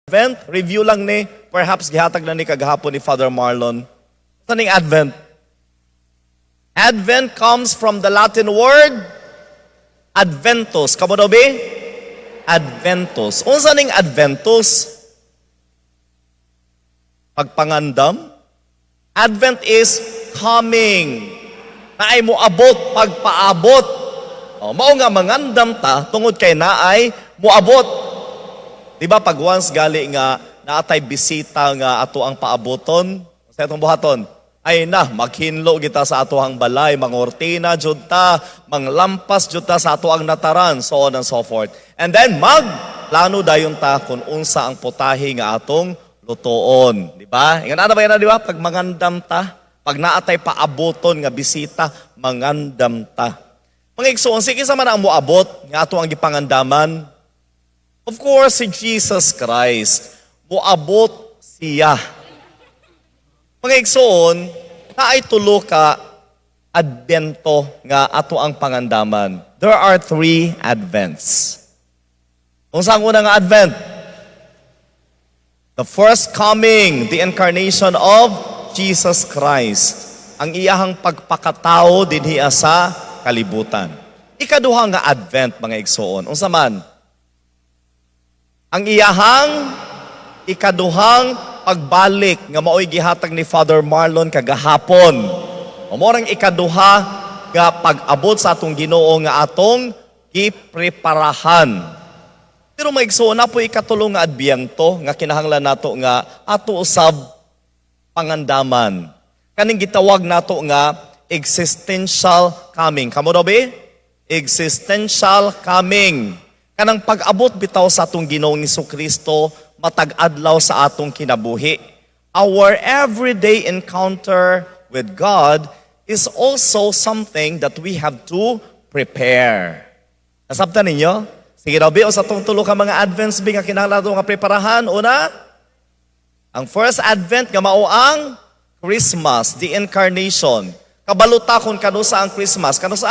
Advent, review lang ni, perhaps gihatag na ni kagahapon ni Father Marlon. Unsa ning Advent? Advent comes from the Latin word adventus. Kamo daw be? Adventus. Unsa ning adventus? Pagpangandam? Advent is coming. Naay moabot, pagpaabot. O, mao nga mangandam ta tungod kay naay moabot. Di ba pag once gali nga naatay bisita nga ato ang paaboton, sa atong buhaton, ay na, maghinlo kita sa ato ang balay, mangortina jud ta, manglampas jud ta sa ato ang nataran, so on and so forth. And then mag plano dayon ta kung unsa ang putahe nga atong lutoon, di ba? Ingon ana ba yan, di ba? Pag mangandam ta, pag naatay paaboton nga bisita, mangandam ta. Mga igsoon, sige, sa man ang moabot nga ato ang gipangandaman? Of course, si Jesus Christ. Moabot siya. Mga igsoon, naay tulo ka adbento nga ato ang pangandaman. There are three advents. Unsa ang una nga advent? The first coming, the incarnation of Jesus Christ. Ang iyahang pagpakatao dinhi sa kalibutan. Ikaduha nga advent, mga igsoon. Unsa man? Ang iyahang ikaduhang pagbalik nga maoy gihatag ni Father Marlon kagahapon. O morang ikaduha nga pag-abot sa atong Ginoo nga atong gipreparahan. Pero mga igsoon, na po ikatulo nga adbyento nga kinahanglan nato nga ato usab pangandaman. Kaning gitawag nato nga existential coming. Kamo daw be? Existential coming. Kanang pag-abot bitaw sa atong Ginoong Kristo matag adlaw sa atong kinabuhi. Our everyday encounter with God is also something that we have to prepare. Nasabtan ninyo? Sige daw, bi, sa atong tulo ka mga advents bi nga kinahanglan ato nga preparahan. Una, ang first advent nga mao ang Christmas, the incarnation. Kabalo ta kung kanusa ang Christmas. Kanusa?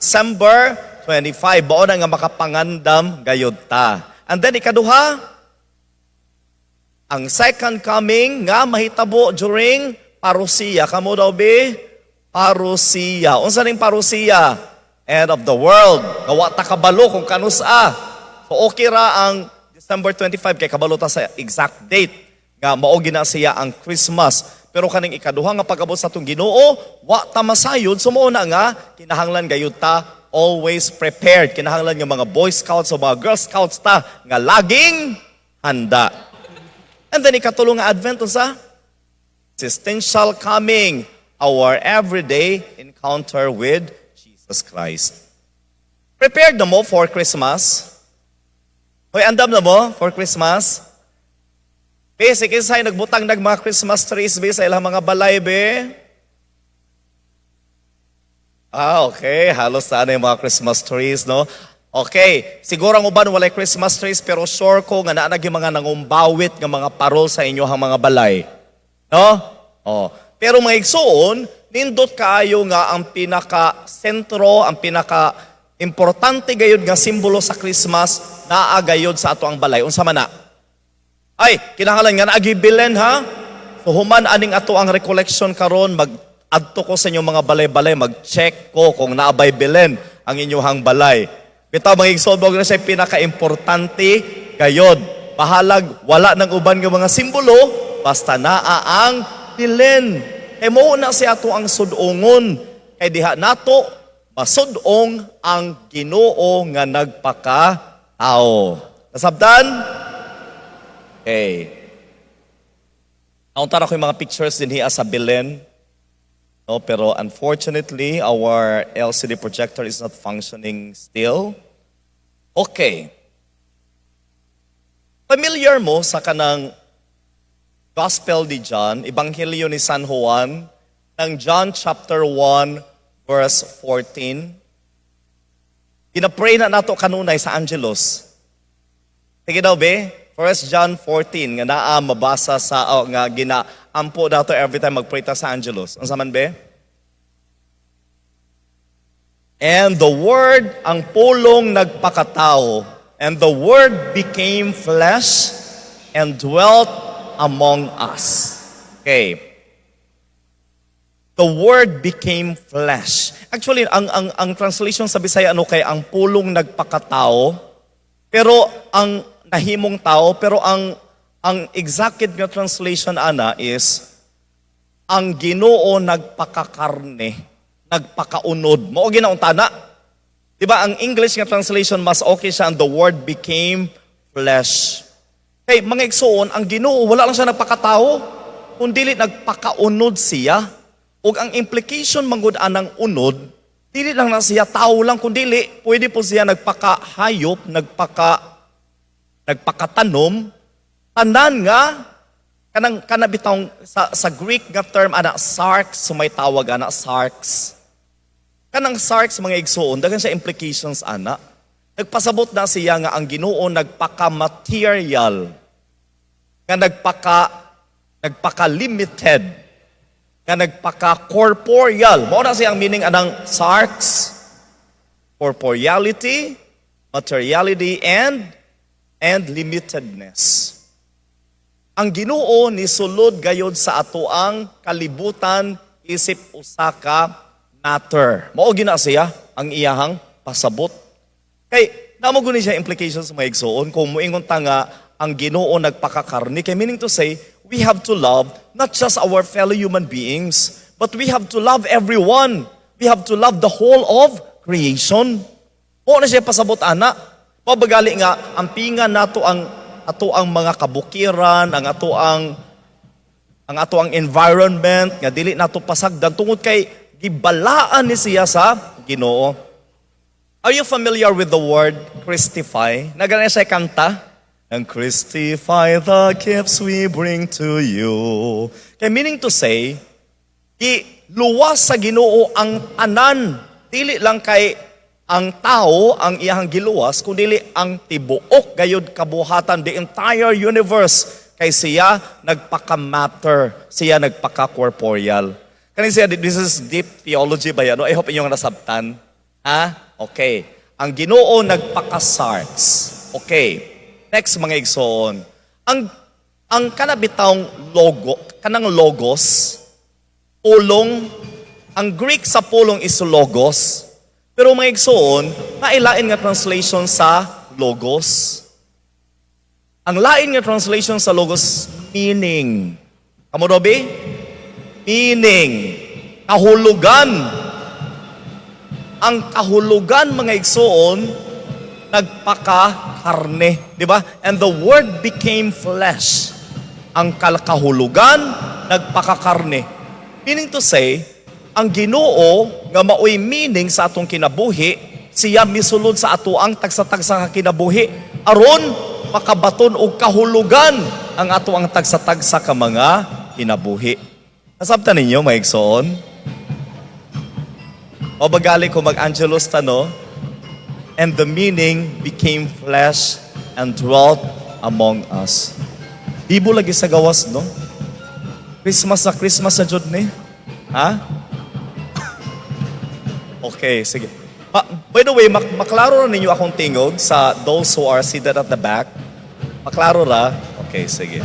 December 25. Mao na nga makapangandam gayud ta. And then ikaduha, ang second coming nga mahitabo during parousia. Kamo daw be? Parousia. Unsa ning parousia? End of the world. Nga wa ta kabalo kung kanusa. So okay ra ang December 25 kay kabalo ta sa exact date nga mao gina siya ang Christmas. Pero kaning ikaduha nga pag-abot sa atong Ginoo, wa ta masayod, so mao na nga kinahanglan gayud ta always prepared. Kinahanglan nga mga Boy Scouts o mga Girl Scouts ta nga laging handa. And then ikatulo nga advent, unsa? Existential coming, our everyday encounter with Jesus Christ. Prepared na mo for Christmas? Hoy, andam na mo for Christmas? Basic, kinsay nagbutang nag mga Christmas trees be sa ilang mga balay be? Ah, okay. Halos sana yung mga Christmas trees, no? Okay. Siguro ang uban walay Christmas trees, pero sure ko nga naa yung mga nangumbawit nga mga parol sa inyo ang mga balay. No? Oh. Pero mga igsuon, nindot kaayo nga ang pinaka sentro, ang pinaka importante gayud nga simbolo sa Christmas naa gayud sa ato ang balay. Unsa man na? Ay, kinahanglan nga naagi Belen ha. So human aning ato ang recollection karon, mag adto ko sa inyong mga balay-balay, mag-check ko kung naabay Belen ang inyong balay. Bitaw, mga igsoon, na siya pinaka-importante gayod. Bahalag wala ng uban nga mga simbolo, basta naa ang Belen. Kay mao na siya ato ang sudongon. Kay diha nato masudong ang Ginoo nga nagpaka-tao. Nasabtan? Okay. Naunta ko yung mga pictures din hiya sa Belen. No, pero unfortunately, our LCD projector is not functioning still. Okay. Familiar mo sa kanang Gospel ni John, Ebanghelyo ni San Juan, ng John chapter 1 verse 14. Gina-pray na nato kanunay sa Angelus. Sige daw be, 1 John 14 nga naa mabasa sa oh, nga ginaampo dato every time magpray ta sa Angelus. Unsa man be? And the Word, ang pulong nagpakatao, and the Word became flesh and dwelt among us. Okay. The Word became flesh. Actually, ang translation sa Bisaya ano kay ang Pulong nagpakatao, pero ang nahimong tao, pero ang exact nga translation ana is ang Ginoo nagpakakarne, nagpakaunod. Mao gina tana. Di ba ang English nga translation mas okay siya, "And the Word became flesh." Kay mga igsuon, ang Ginoo wala lang siya nagpakatao, kundi nagpakaunod siya. Ug ang implication manggod anang unod, dili lang na siya tao lang, kundi pwede po siya nagpakahayop, nagpakatanom, tanan nga kanang kanabitong sa Greek nga term ana, sarx, sumay tawag ana, sarx. Kanang sarx, mga igsuon, daghan siya implications ana. Nagpasabot na siya nga ang Ginoo nagpaka-material, nga nagpaka-limited, nga nagpaka-corporeal. Mao na siya ang meaning anang sarx, corporeality, materiality, and limitedness. Ang Ginoo nisulod gayod sa atoang kalibutan isip usa ka matter. Mao gina siya ang iyahang pasabot. Kay namo guni siya implications, mga igsoon, kung muingon ta nga ang Ginoo nagpakakarni, kay meaning to say we have to love not just our fellow human beings, but we have to love everyone. We have to love the whole of creation. Mao na siya pasabot ana. Pabagali nga ang pinga nato ang ato ang mga kabukiran, ang ato ang environment nga dili nato pasagdan tungod kay gibalaan ni siya sa Ginoo. Are you familiar with the word "Christify"? Nagana siya kanta? "And Christify the gifts we bring to you." Kay meaning to say, giluwas sa Ginoo ang tanan. Dili lang kay ang tao ang iyang giluwas, kundi ang tibuok gayud kabuhatan, the entire universe. Kay siya nagpaka-matter, siya nagpaka-corporeal. Kani siya, this is deep theology ba yan? No? I hope inyong nasabtan. Ha? Okay. Ang Ginoo nagpaka-sarx. Okay. Next, mga igsoon. Ang kanabitawng logo, kanang logos, pulong, ang Greek sa pulong is logos. Pero mga igsoon, nailain nga translation sa logos. Ang lain nga translation sa logos, meaning. Kamo Robi? Meaning. Kahulugan. Ang kahulugan, mga igsoon, nagpakakarne. Di ba? "And the Word became flesh." Ang kahulugan, nagpakakarne. Meaning to say, ang Ginoo nga maoy meaning sa atong kinabuhi, siya misulod sa ato ang tagsa-tagsa ka kinabuhi aron makabaton og kahulugan ang ato ang tagsa-tagsa ka mga kinabuhi. Nasabtan ninyo, mga igsoon? O bagali ko mag-Angelus ta, no? "And the meaning became flesh and dwelt among us." Bibo lagi sa gawas, no? Christmas na Christmas sa jud ni. Ha? Okay, sige. Ah, by the way, maklaro na ninyo akong tingog sa those who are seated at the back? Maklaro ra? Okay, sige.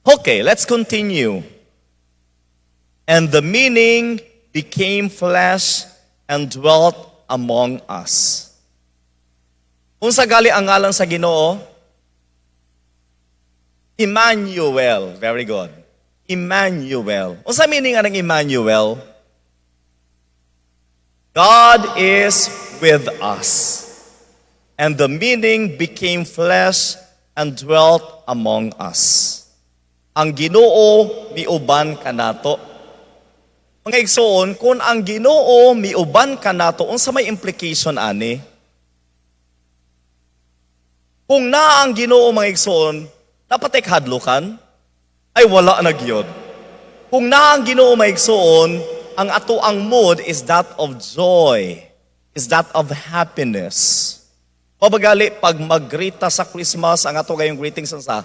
Okay, let's continue. "And the meaning became flesh and dwelt among us." Unsa gali ang ngalan sa Ginoo? Emmanuel. Very good. Emmanuel. Unsa meaning anang Emmanuel? God is with us. "And the meaning became flesh and dwelt among us." Ang Ginoo miuban kanato. Mga igsoon, kung ang Ginoo miuban kanato, unsa may implication ani? Kung naa ang Ginoo, mga igsoon, dapat ay kahadlukan? Ay, wala na gyud. Kung naa ang Ginoo, mga igsoon, ang ato ang mood is that of joy, is that of happiness. O bagali, pag maggrita sa Christmas, ang ato gayong greetings ang sa?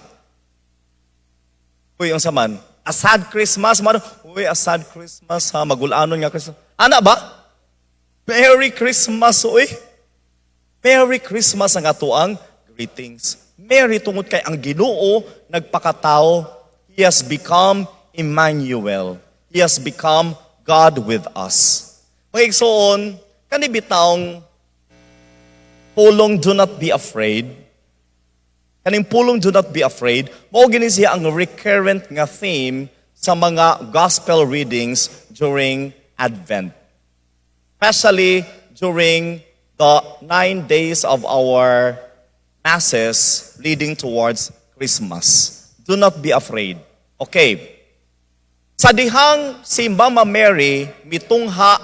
Uy, unsa man? A sad Christmas, man. Uy, a sad Christmas ha, magulanon nga Christmas. Ana ba? Merry Christmas, uy. Merry Christmas ang ato ang greetings. Merry tungod kay ang Ginoo nagpakatao. He has become Emmanuel. He has become God with us. Mga igsoon, kani bitawng pulong "Do not be afraid." Kaning pulong "Do not be afraid," mao gini siya ang recurrent nga theme sa mga gospel readings during Advent. Especially during the 9 days of our masses leading towards Christmas. Do not be afraid. Okay. Sa dihang si Mama Mary mitungha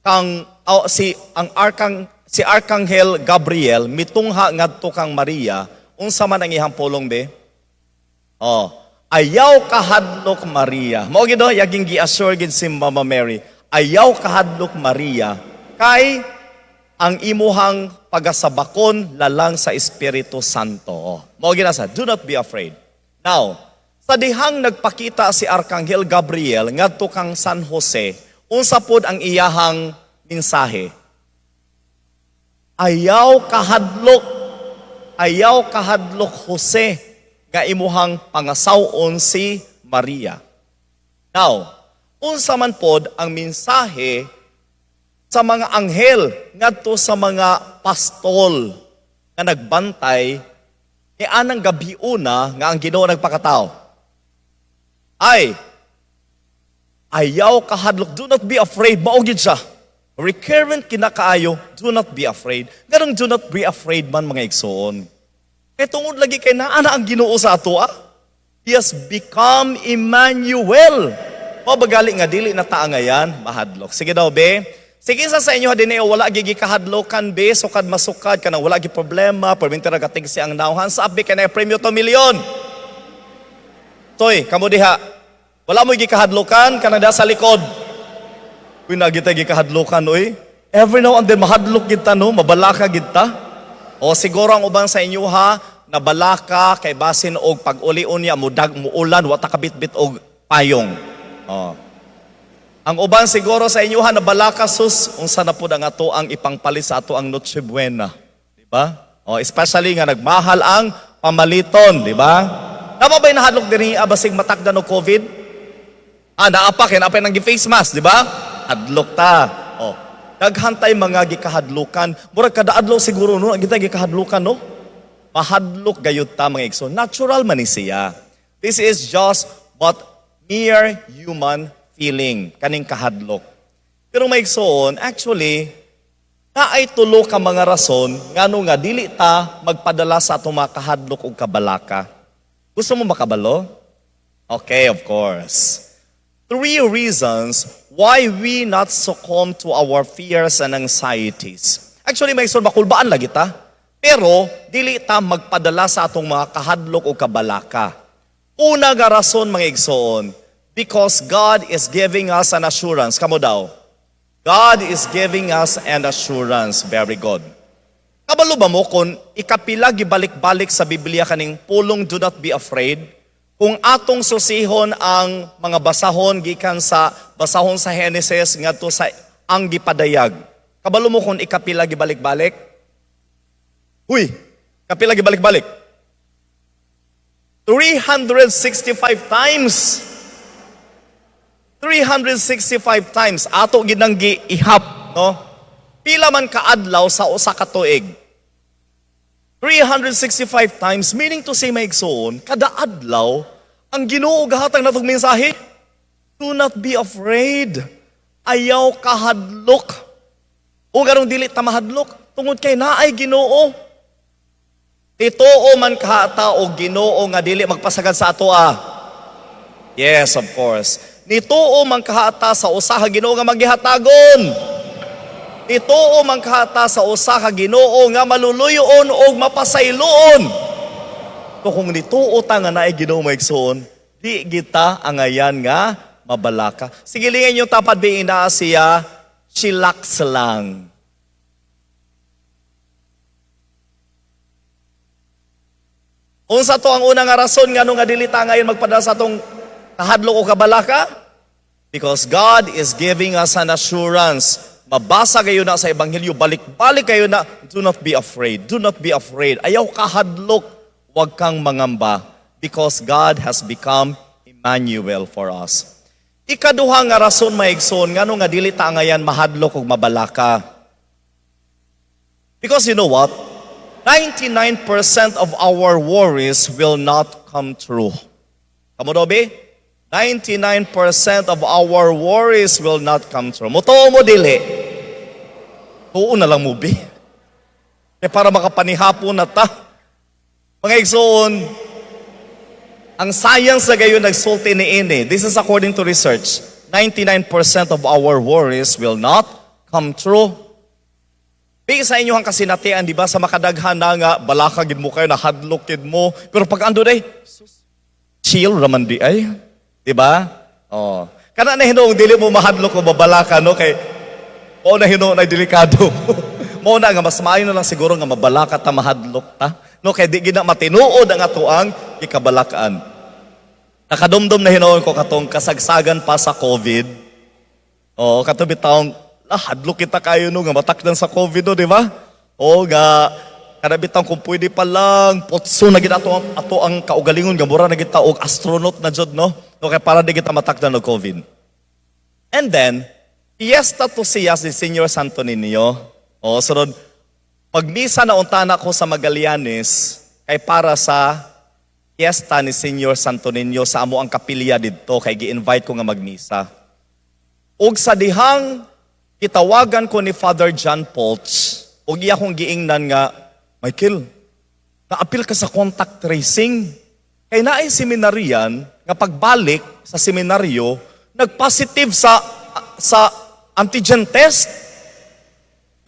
kang oh, si ang arkang si Arkanghel Gabriel mitungha ngadto kang Maria, unsa man ang iyang pulong be? Oh, "Ayaw kahadlok, Maria." Mao gid yaging gi-assure gid si Mama Mary. "Ayaw kahadlok, Maria, kay ang imuhang pagasabakon lalang sa Espiritu Santo." Oh, mao gid sa "Do not be afraid." Now, sa dihang nagpakita si Arkanghel Gabriel ngadto kang San Jose, unsa pod ang iyahang mensahe? "Ayaw kahadlok. Ayaw kahadlok, Jose, nga imuhang pangasawon si Maria." Now, unsa man pod ang mensahe sa mga anghel ngadto sa mga pastol nga nagbantay ni anang gabiuna nga ang Ginoo nagpakatao? Ay, "Ayaw kahadlok, do not be afraid," mao gid siya. Recurrent kinakaayo, "Do not be afraid." Nganong "Do not be afraid" man, mga igsoon? Kay tungod lagi kay naa na ang Ginoo sa ato ah. He has become Emmanuel. Mao bagali nga dili na taangayan, mahadlok. Sige daw, be. Sige sa inyo dinhi wala gigi kahadlokan be, sukad masukad kanang wala gi problema, perminti ra katigsi ang nawong. Hands up be, kay na premyo 2 milyon. Toy, kamo diha. Wala mo gikahadlokan kanang da sa likod? Uy, naa gitay gikahadlokan oy. Every now and then mahadlok gid ta no, mabalaka gid ta. O siguro ang uban sa inyo ha, nabalaka kay basin og pag-uli unya mudag muulan, wa ta kabitbit og payong. Oh. Ang uban siguro sa inyo ha, nabalaka, sus, unsa na pud ang ato ang ipangpalit sa ato ang Noche Buena, di ba? Oh, especially nga nagmahal ang pamaliton, di ba? Naa ba'y nahadlok dinhi basig matakdan og COVID? Ah, naa pa kay naa pa nang face mask, di ba? Hadlok ta. Oh. Daghan tay mga gikahadlukan. Murag kada adlaw siguro no, kita gikahadlukan no. Mahadlok gayud ta, mga igsoon. Natural man ni siya. This is just but mere human feeling kaning kahadlok. Pero mga igsoon, actually, naay tulo ka mga rason ngano nga dili ta magpadala sa atong mga kahadlok ug kabalaka. Gusto mo makabalo? Okay, of course. Three reasons why we not succumb to our fears and anxieties. Actually, may igsoon, makulbaan lagi ta. Pero, dili ta magpadala sa atong mga kahadlok o kabalaka. Una nga rason, mga igsoon, because God is giving us an assurance. Kamo daw. God is giving us an assurance. Very good. Kabalo ba mo kung ikapila gibalik-balik sa Biblia kaning pulong "Do not be afraid"? Kung atong susihon ang mga basahon gikan sa basahon sa Genesis ngadto sa ang gipadayag. Kabalo mo kung ikapila gibalik-balik? Huy, kapila gibalik-balik? 365 times. 365 times ato ginang giihap, no? Pila man kaadlaw sa usa ka tuig? 365 times, meaning to say, mga igsoon, kada adlaw ang Ginoo gahatag natong mensahe. Do not be afraid. Ayaw kahadlok. O nganong dili ta mahadlok? Tungod kay naay Ginoo. Tituo man kahata og Ginoo nga dili magpasagad sa ato ah? Yes, of course. Nituo man kahata sa usa ka Ginoo nga maghihatagon. Ituo man ta sa usa ka Ginoo nga maluluyon og mapasayloon. So kung nituo ta nga naay Ginoo, mga igsoon, di kita angayan nga mabalaka. Sige, lingan yung tapad bi, naa siya, chillax lang. Unsa to ang una nga rason ngano nga dili ta ngayon magpadala sa atong kahadlok o kabalaka? Because God is giving us an assurance. Mabasa kayo na sa Ebanghelyo, balik-balik kayo na, do not be afraid, do not be afraid. Ayaw kahadlok, huwag kang mangamba, because God has become Emmanuel for us. Ikaduha nga rason, mga igsoon, ngano nga dili ta ngayan mahadlok ug mabalaka. Because you know what? 99% of our worries will not come true. Kamo daw, be? 99% of our worries will not come true. Mutuo mo, dili? Tuo na lang mo, be. Kaya para makapanihapon na ta. Mga igsoon, ang science na gayon nagsulti ni ini. This is according to research. 99% of our worries will not come true. Bi sa inyo ang kasinatian, di ba, sa makadaghan na nga, balaka gid mo kayo, nahadlok gid mo. Pero pag ando day, sus, chill raman di ay. Di ba? Oh. Kana na hinuong dili mo mahadlok o mabalaka, no? Kay, mao na hinuon ay delikado. Mao na nga, mas maayo na lang siguro nga mabalaka ta, mahadlok ta. No, kay di gina matinuod ang atoang gikabalakaan. Nakadumdum na hinuon ko katong kasagsagan pa sa COVID. Oo, kato bitawng hadlok kita kayo no nga matakdan sa COVID no, di ba? Oo nga kada bitang kung pwede pa lang potso na gid ato ang kaugalingon nga mura na gid ta og astronaut na jud, no. No, kay para di kita matakdan og COVID. And then fiesta to siya si Senior Santo Niño. Oh, sunod pagmisa na unta na ko sa Magallanes kay para sa fiesta ni Senior Santo Niño sa amo ang kapilya didto kay gi-invite ko nga magmisa. Ug sa dihang gitawagan ko ni Father John Polch, ug iya kong giingnan nga, "Michael, naapil ka sa contact tracing. Kay naay seminarian nga pagbalik sa seminaryo, nagpositive sa antigen test."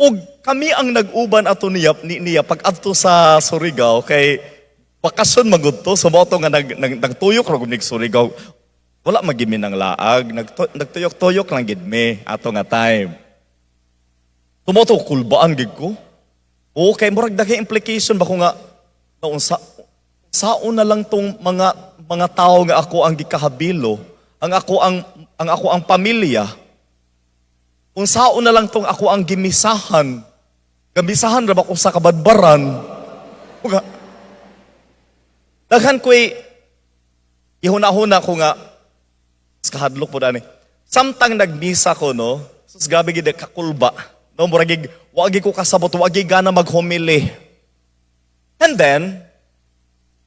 Ug kami ang nag-uban ato niya pag adto sa Surigao kay bakasyon magud to, so mao to nga nagtuyok ra gud mig Surigao. Wala magimi ng laag, nagtuyok-tuyok lang gid mi ato nga time. Tumoto kulbaan gid ko. Oo, kay murag daghay implication ba ko nga naunsa saon na lang tong mga tao nga ako ang gikahabilo, ang ako ang pamilya. Unsaon na lang tong ako ang gimisahan. Gamisahan ra ba ko sa kabadbaran? Nga, daghan ko'y ihuna-huna ko nga kahadlok po dani. Samtang nagmisa ko, no, sus, grabe gid kakulba. No, murag gid wa gid ko kasabot, wa gid gana maghumili. And then,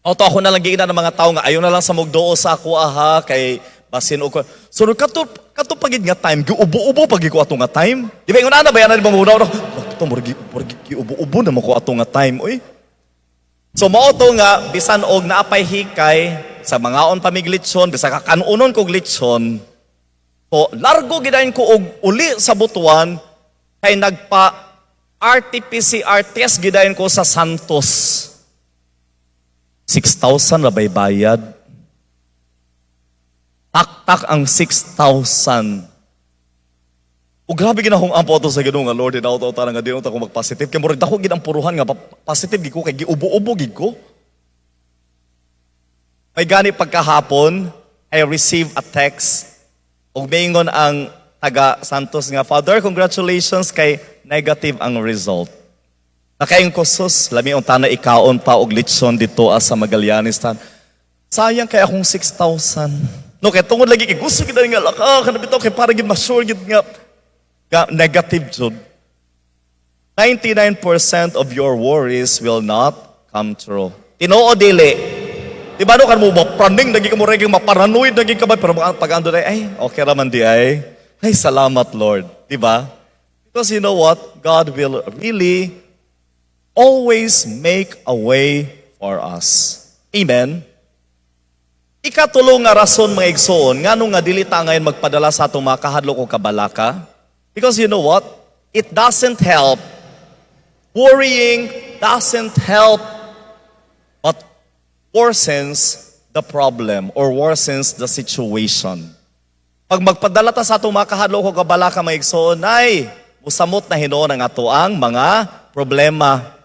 auto ako na lang giingnan ng mga tao nga ayo na lang sa mugduo sa ako aha kay basin og so kato kato pagid nga time, giubo-ubo pagid ko ato nga time. Di ba ingon ana ba yan di ba mo ito murag murag giubo-ubo na mo ko ato nga time, oy. So mao to nga bisan og naapay hikay sa mangaon pa mig litson, bisan kakanunon kog litson, so largo gidayon ko og uli sa Butuan kay nagpa RT-PCR test gidayon ko sa Santos. 6,000 ra bay bayad. Tak-tak ang 6,000. O grabe ginahong ampo ato sa Ginoo nga, "Lord, hinaot ta nga di ko mag-positive." Kay murag dako gid ang puruhan nga positive gid ko kay giubo-ubo gid ko. May gani pagkahapon, I received a text ug maingon ang taga Santos nga, "Father, congratulations kay negative ang result." Nakaingon ko, "Sus, lami unta na ikaon pa og litson dito sa Magallanes tan. Sayang kay akong 6,000." No, kay tungod lagi kay gusto gid nga laka kana bitaw kay para gid ma-sure gid nga negative jud. 99% of your worries will not come true. Tinuod dili? Di ba no kan mo mapraning lagi ka mo reging maparanoid lagi ka ba, pero pag ando ay, ay okay ra man di ay. Ay, salamat, Lord, di ba? Because you know what? God will really always make a way for us. Amen. Ikatulo nga rason, mga igsoon, ngano nga dili ta ngayon magpadala sa atong mga kahadlok o kabalaka? Because you know what? It doesn't help. Worrying doesn't help, but worsens the problem or worsens the situation. Pag magpadala ta sa atong mga kahadlok o kabalaka, mga igsoon, ay, musamot na hinuon ang atoang mga problema.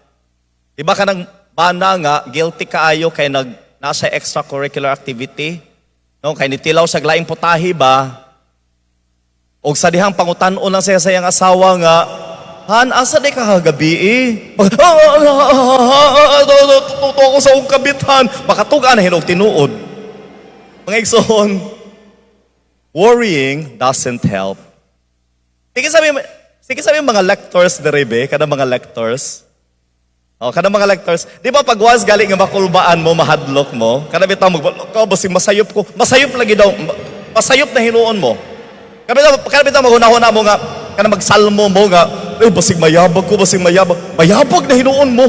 Di ba kanang bana nga, guilty kaayo kay nasa extracurricular activity? No, kay nitilaw sa laing putahe ba? Og sa dihang pangutan-on lang siya sa iyang asawa nga, "Han, asa di ka kagabi eh?" "Tuto ako sa akong kabit, Han." Makatuga na hinog tinuod. Mga igsoon, worrying doesn't help. Sige sabi mga lectors diri be, kada mga lectors. Oh, kada mga lectors, di ba pag was gali nga makulbaan mo, mahadlok mo, kada bitaw mag ka basig masayop ko, masayop lagi daw, masayop na hinuon mo. Kada bitaw maghuna-huna mo nga kana magsalmo mo nga, "Eh, basig mayabag ko, basig mayabag." Mayabag na hinuon mo.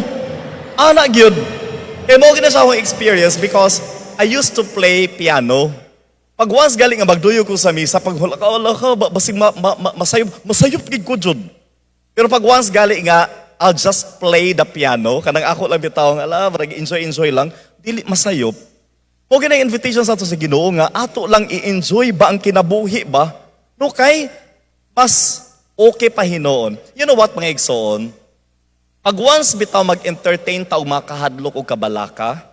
Ana gyud. Kay mao gina sa akong experience because I used to play piano. Pag once gali nga magduyo ko sa misa, pag wala ka, wala ka, basig masayop, masayop gid ko jud. Pero pag once gali nga, I'll just play the piano, kanang ako lang bitaw nga, ala, marag enjoy enjoy lang, dili masayop. Mao gina invitation sa ato sa Ginoo nga ato lang i-enjoy ba ang kinabuhi ba? No kay mas okay pa hinuon. You know what, mga igsoon? Pag once bitaw mag-entertain ta og mga kahadlok o kabalaka,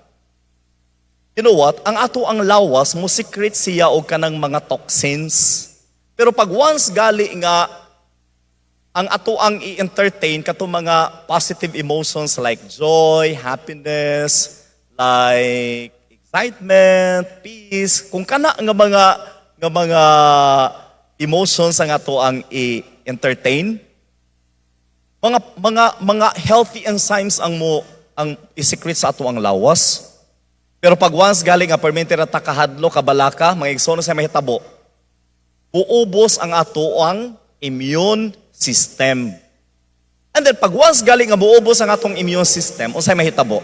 you know what? Ang ato ang lawas mo secrete siya og kanang mga toxins. Pero pag once gali nga ang ato ang i-entertain kato mga positive emotions like joy, happiness, like excitement, peace, kung kana nga mga emotions ang ato ang i-entertain, mga healthy enzymes ang i-secrete sa ato ang lawas. Pero pag once galing nga permente ra ta kahadlok, kabalaka, mga igsoon, sa mahitabo, uubos ang ato ang immune system. And then pag once galing nga muubos ang atong immune system, unsay mahitabo?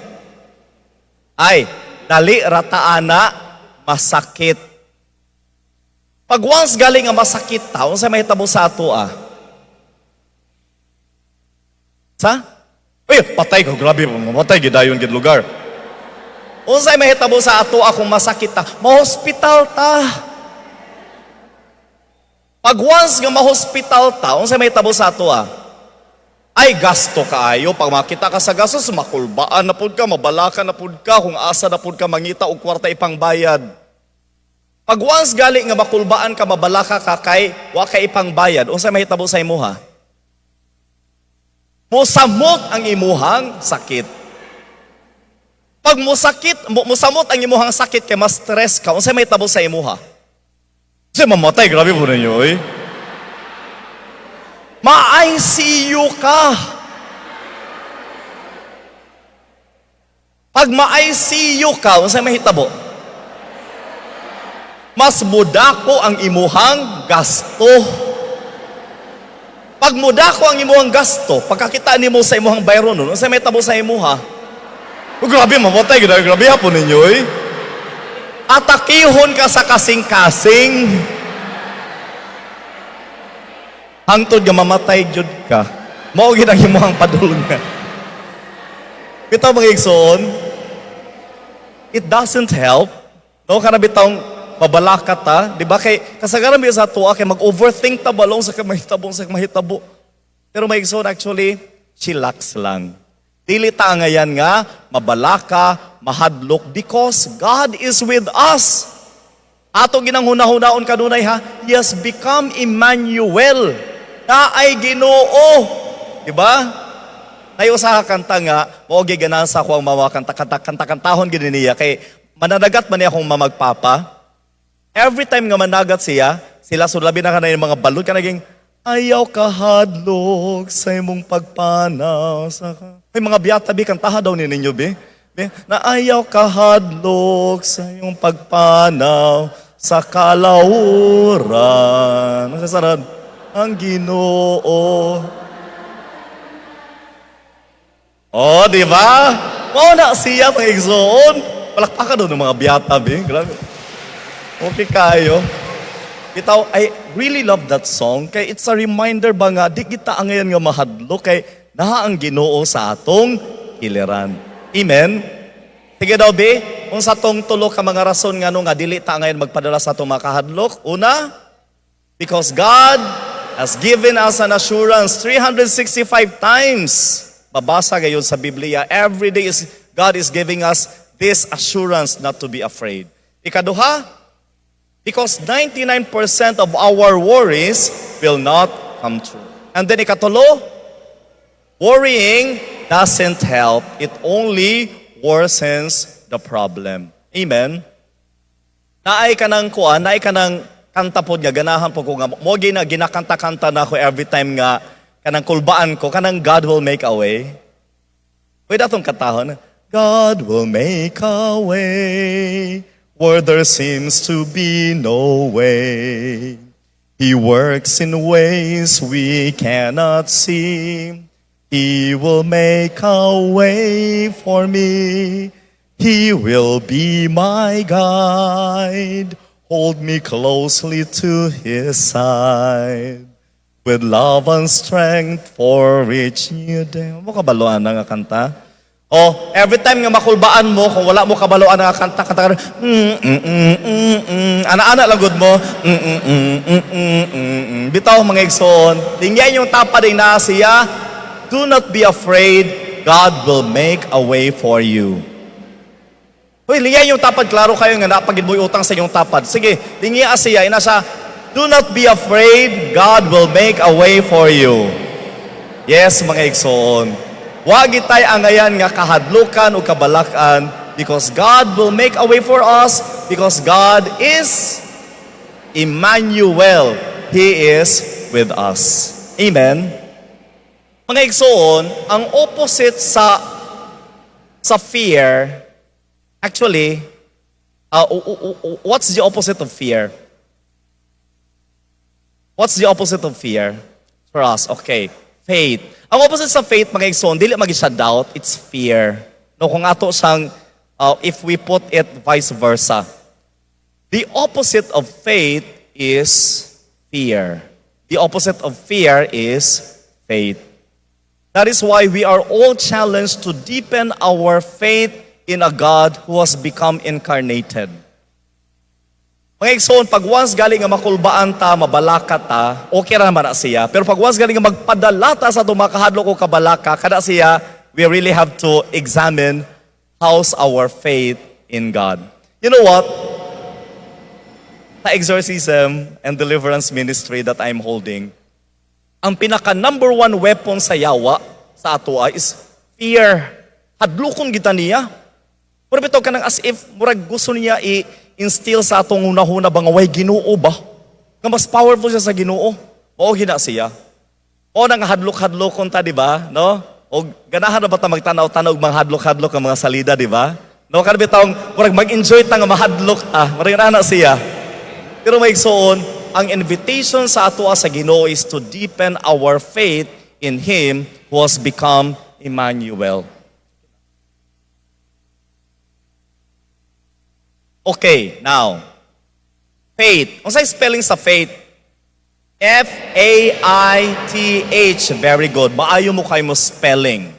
Ay, dali ra ta ana masakit. Pag once galing nga masakit ta, unsay mahitabo sa ato ah? Sa? Uy, patay ko, grabe, mamatay gidayon gid lugar. Unsay mahitabo sa ato akong masakit ta? Ma-hospital ta. Pag once nga ma-hospital ta, unsay mahitabo sa ato ah? Ay, gasto kaayo. Pag makita ka sa gastos, makulbaan na pud ka, mabalaka na pud ka, kung asa na pud ka mangita og kwarta ipang bayad. Pag once gali nga makulbaan ka, mabalaka ka kay wa kay ipang bayad, unsay mahitabo sa imuha? Musamot ang imuhang sakit. Pag musamot ang imuhang sakit kay mas stress ka, unsay mahitabo sa imuha? Kasi mamatay, grabe po ninyo, eh. Ma-ICU ka. Pag ma-ICU ka, unsay mahitabo? Mas mudako ang imuhang gasto. Pag mudako ang imuhang gasto, pagkakita nimo sa imuhang bayron nun, unsay mahitabo sa imuha? Oh, grabe, mamatay, grabe, grabe hapon ninyo, eh. Atakihon ka sa kasing-kasing. Hangtod nga mamatay jud ka. Mao gid ang imuhang padulngan. Bitaw, mga igsoon, it doesn't help. No, kana bitawng mabalaka ta, di ba, kay kasagaran biya sa tuwa kay mag-overthink ta balong sa mahitabo sa mahitabo. Pero mga igsoon, actually, chillax lang. Dili ta ngayan nga mabalaka, mahadlok because God is with us. Ato ginang hunahunaon kanunay ha, He has become Emmanuel. Naay Ginoo. Di ba? Nayo sa kanta nga, mao giganahan sa ako ang mama kanta kanta kanta kantahon gid niya kay mananagat man niya akong mamagpapa. Every time nga managat siya, sila so labi na kanay mga balod ka naging ayaw kahadlok sa imong pagpanaw sa ka. May mga biyata bi, kantaha daw ni ninyo bi. Bi, na ayaw kahadlok sa iyong pagpanaw sa kalauran. Nasa ang Ginoo. Oh, di ba? Mao na siya, mga igsoon. Palakpakan daw ng mga biyata, bi. Grabe. Okay kayo. Bitaw, I really love that song kay it's a reminder ba nga di kita angayan nga mahadlok kay naa ang Ginoo sa atong iliran. Amen. Sige daw be, unsa tong tulo ka mga rason ngano nga dili ta angayan magpadala sa atong mga kahadlok? Una, because God has given us an assurance 365 times. Babasa gayon sa Biblia. Every day is God is giving us this assurance not to be afraid. Ikaduha, because 99% of our worries will not come true. And then ikatulo, worrying doesn't help. It only worsens the problem. Amen? Naay ka ng kuan, naay ka ng kanta pod nga ganahan po ko nga mo gina ginakanta-kanta na ako every time nga kanang kulbaan ko, kanang "God Will Make a Way." Pwede atong kantahon. God will make a way where there seems to be no way. He works in ways we cannot see. He will make a way for me. He will be my guide. Hold me closely to His side. With love and strength for each new day. Mo kabaloan na nga kanta? Oh, every time nga makulbaan mo, kung wala mo kabaloan nga kanta, kanta ka, Ana-ana lang gud mo, Bitaw, mga igsoon, lingyan yung tapad ay naa siya, do not be afraid, God will make a way for you. Hoy, lingyan yung tapad, klaro kayo nga napagid mo utang sa inyong tapad. Sige, lingya siya, ina siya, do not be afraid, God will make a way for you. Yes, mga igsoon. Wag itay angayan nga kahadlukan o kabalakan because God will make a way for us because God is Emmanuel. He is with us. Amen. Mga igsoon, ang opposite sa fear, actually, what's the opposite of fear? What's the opposite of fear? Trust. Okay. Faith. Ang opposite sa faith, mga igsoon, dili magi siya doubt, it's fear. No, kung ato siyang, if we put it vice versa. The opposite of faith is fear. The opposite of fear is faith. That is why we are all challenged to deepen our faith in a God who has become incarnated. Mga igsoon, pag once gali nga makulbaan ta, mabalaka ta, okay ra naman na siya. Pero pag once gali nga magpadala ta sa atong makahadlok o kabalaka, kada siya, we really have to examine how's our faith in God. You know what? Sa exorcism and deliverance ministry that I'm holding, ang pinaka number one weapon sa yawa sa ato is fear. Hadlukon kita niya. Pero bitaw kanang as if murag gusto niya i-instill sa atong hunahuna ba nga way Ginoo ba? Nga mas powerful siya sa Ginoo. Mao gina siya. O nang hadlok-hadlokon ta, di ba? No? O ganahan na ba ta magtanaw-tanaw og mga hadlok-hadlok ang mga salida, di ba? No, kada bitawng murag mag-enjoy ta nga mahadlok ta. Murag ana siya. Pero mga igsoon, ang invitation sa ato sa Ginoo is to deepen our faith in Him who has become Emmanuel. Okay, now, faith. Unsay spelling sa faith? Faith. Very good. Maayo mo kay mo spelling.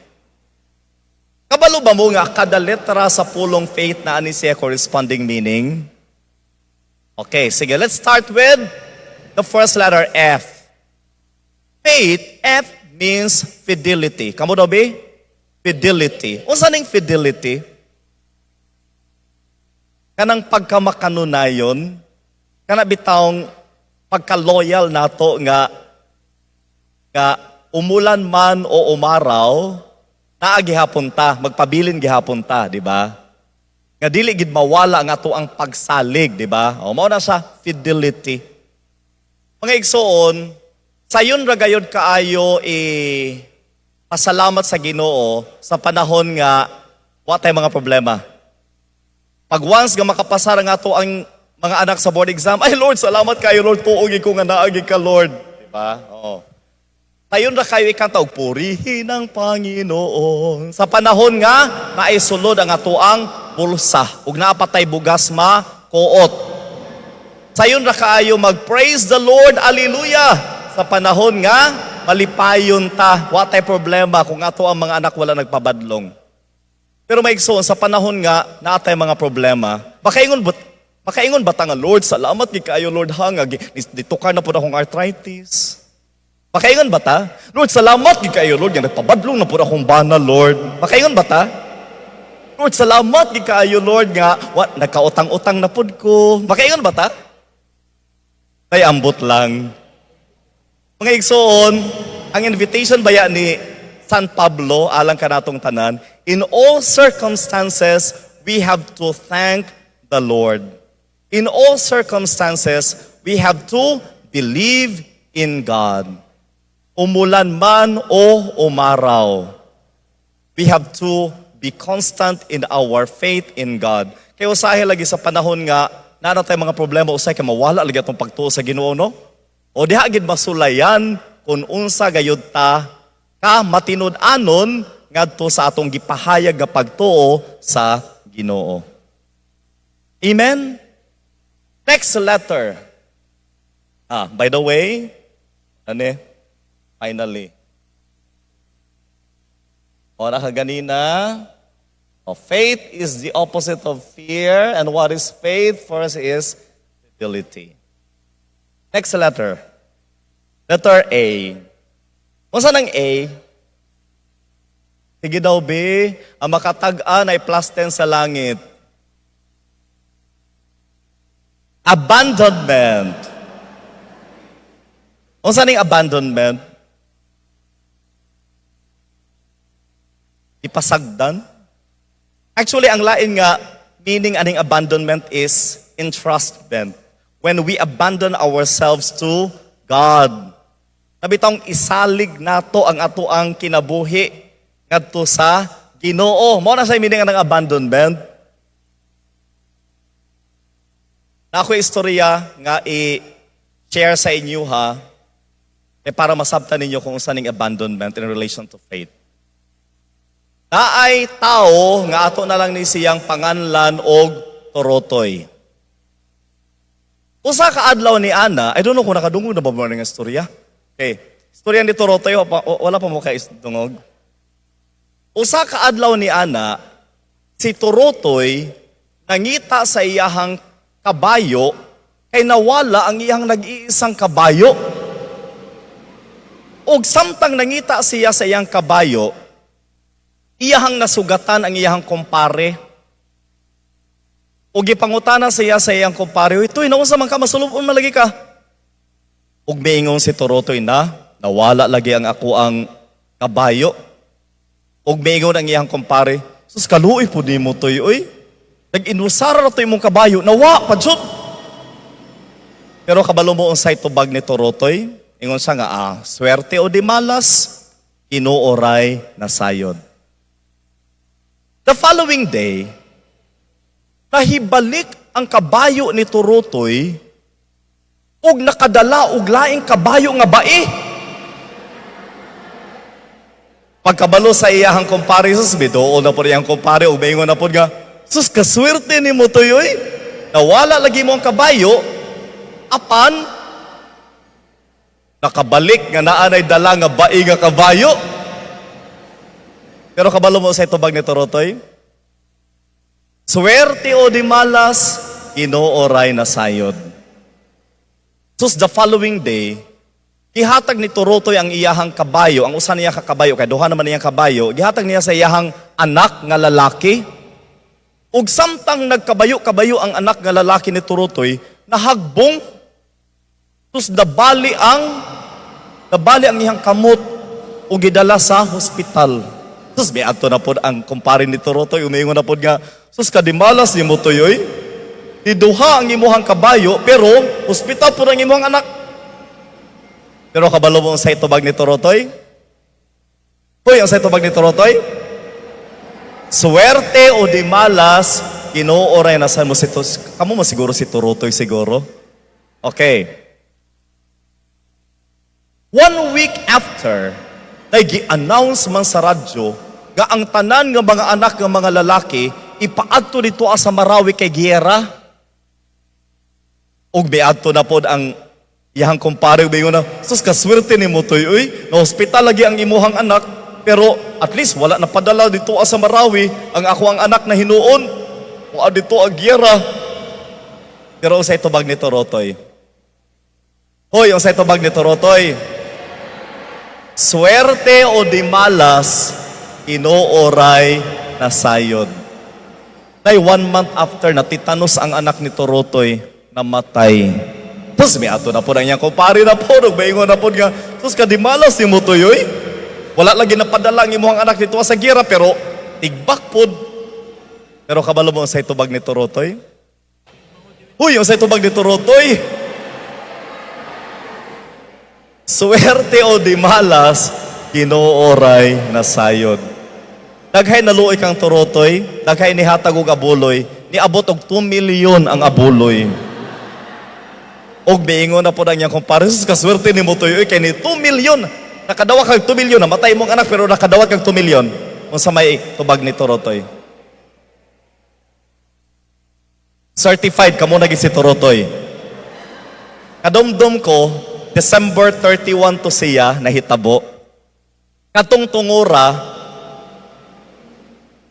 Kabalo ba mo nga kada letra sa pulong faith na ani siya corresponding meaning? Okay, sige. Let's start with the first letter, F. Faith, F means fidelity. Kamo daw be? Fidelity. Unsa ning fidelity? Kanang pagkamakanunayon, kana bitawng pagka-loyal nato nga nga umulan man o umaraw, naa gihapon ta, magpabilin gihapon ta, di ba? Nga dili gid mawala nga ato ang pagsalig, di ba? O mao na siya fidelity. Mga igsoon, sayon ra gayod kaayo i pasalamat sa Ginoo sa panahon nga wa tay mga problema. Pag once nga makapasar nga ato ang mga anak sa board exam, "Ay Lord, salamat kayo Lord, tuo ko nga naagi ka Lord." Di ba? Oo. Tayon ra kayo ikanta og "Purihin ang Panginoon." Sa panahon nga naisulod ang atoang bulsa ug napatay bugas ma kuot. Sayon ra kaayo mag-praise the Lord, hallelujah, sa panahon nga malipayon ta, wa tay problema kung ato ang mga anak wala nagpabadlong. Pero maigsoon, sa panahon nga naa tay mga problema, makaingon ba ta nga, "Lord, salamat gid kaayo, Lord, ha, nga ditukar na pud akong arthritis"? Makaingon ba ta? "Lord, salamat gid kaayo, Lord, nga nagpabadlong na pud akong bana, Lord." Makaingon ba ta? "Lord, salamat gid kaayo, Lord, nga wa nagkautang-utang na pud ko." Makaingon ba ta? Ay, ambot lang. Mga igsoon, ang invitation baya ni San Pablo alang kanatong tanan, in all circumstances, we have to thank the Lord. In all circumstances, we have to believe in God. Umulan man o umaraw, we have to be constant in our faith in God. Kaya usahay lagi sa panahon nga naa tay mga problema, usahay kay mawala lagi atong pagtuo sa Ginoo, no? O diha gid masulayan kung unsa gayud ta ka matinud-anon ngadto sa atong gipahayag nga pagtuo sa Ginoo. Amen. Next letter. Ah, by the way, ane, finally. Ora ka ganina. Oh, faith is the opposite of fear, and what is faith? First is fidelity. Next letter. Letter A. Unsa nang A? Sige daw, B. Ang makatag-an ay +10 sa langit. Abandonment. Unsa ning abandonment? Ipasagdan? Actually, ang lain nga meaning aning abandonment is entrustment. When we abandon ourselves to God. Kabitong isalig nato ang ato ang kinabuhi ngadto sa Ginoo. Mao na sa meaning ang abandonment. Na ako istorya nga i-share sa inyo ha, eh para masabtan ninyo kung unsa ning abandonment in relation to faith. Naay tao nga ato na lang ni siyang panganlan og Torotoy. Usa ka adlaw ni Ana, I don't know kung nakadungog na ba mo nga istorya. Okay. Istorya ni Torotoy, wala pa mo kay dungog. Usa ka adlaw ni Ana, si Torotoy nangita sa iyahang kabayo kay nawala ang iyang nag-iisang kabayo. Og samtang nangita siya sa iyang kabayo, iyahang nasugatan ang iyahang kumpare. O gipangutana siya sa iyang kumpare, "Uy, Toy, naunsa man ka, masulubon man lagi ka?" Ug miingon si Torotoy na, "Nawala lagi ang ako ang kabayo." Ug miingon ang iyang kumpare, "Sus, kaluoy po nimo, Toy, oy. Nag-inusara na to imong kabayo, nawa pa jud." Pero kabalo mo unsay tubag ni Torotoy? Ingon siya nga, "Swerte o di malas, Ginoo ray nasayod." The following day, nahibalik ang kabayo ni Torotoy ug nakadala og laing kabayo nga bai. Pagkabalo sa iyahang kumpare, sus, biduol na po iyang kumpare, ug maingon na po nga, "Sus, kaswerte ni mo, Toy, oy. Nawala lagi mo ang kabayo, apan, nakabalik nga naanay dala nga bai nga kabayo." Pero kabalo mo sa tubag ni Torotoy? "Swerte o di malas, Ginoo ray nasayod." Sus, the following day, gihatag ni Torotoy ang iyahang kabayo, ang usa niya ka kabayo, kay duha naman niyang kabayo, gihatag niya sa iyahang anak nga lalaki. Ug samtang nagkabayo-kabayo ang anak nga lalaki ni Torotoy, nahagbong. Sus, nabali ang iyang kamot ug gidala sa hospital. Sus, miadto na pod ang kumpare ni Torotoy, umiingon na pod nga, "Sus, kadimalas ni mo, Toy, oy. Diduha ang imuhang kabayo, pero hospital po ang imuhang anak." Pero kabalo mo sa tubag ni Torotoy? Hoy, ang sa tubag ni Torotoy? "Swerte o di malas, Ginoo ray nasan mo si Tos." Kamo mo siguro si Torotoy siguro. Okay. One week after, ay gi-announce man sa radyo nga ang tanan nga mga anak nga mga lalaki ipaadto dito sa Marawi kay giyera. Ug miadto na pod ang iyang kumpare, miingon na, "Sus, kaswerte nimo, Toy, uy. Na hospital lagi ang imuhang anak, pero at least wala na padala dito sa Marawi ang ako ang anak na hinuon. Wa dito ang giyera." Pero unsay tubag ni Torotoy? Hoy, unsay tubag ni Torotoy? "Swerte o di malas, Ginoo ray nasayod." Day one month after, natitanos ang anak ni Torotoy, namatay. Tapos miadto na po ang iyang kumpare na po, nagbaingon na po nga, "Sus, kadimalas nimo, Toy, uy. Wala lagi napadala ang imuhang anak dito sa gira, pero tigbak pod." Pero kabalo mo unsay tubag ni Torotoy? Uy, unsay tubag ni Torotoy? "Swerte o di malas, Ginoo ray nasayod." Daghay naluoy kang Torotoy, daghay nihatag og abuloy, niabot og 2 million ang abuloy. Og miingon na po ang iyang kumpare, "Sus, kaswerte nimo, Toy, uy, kay ni 2 million. Nakadawat kag 2 million, namatay mong anak pero nakadawat kag 2 million." Unsa may tubag ni Torotoy? Certified kamo na si Torotoy. Kadumdum ko, December 31 to siya nahitabo. Katong tungura,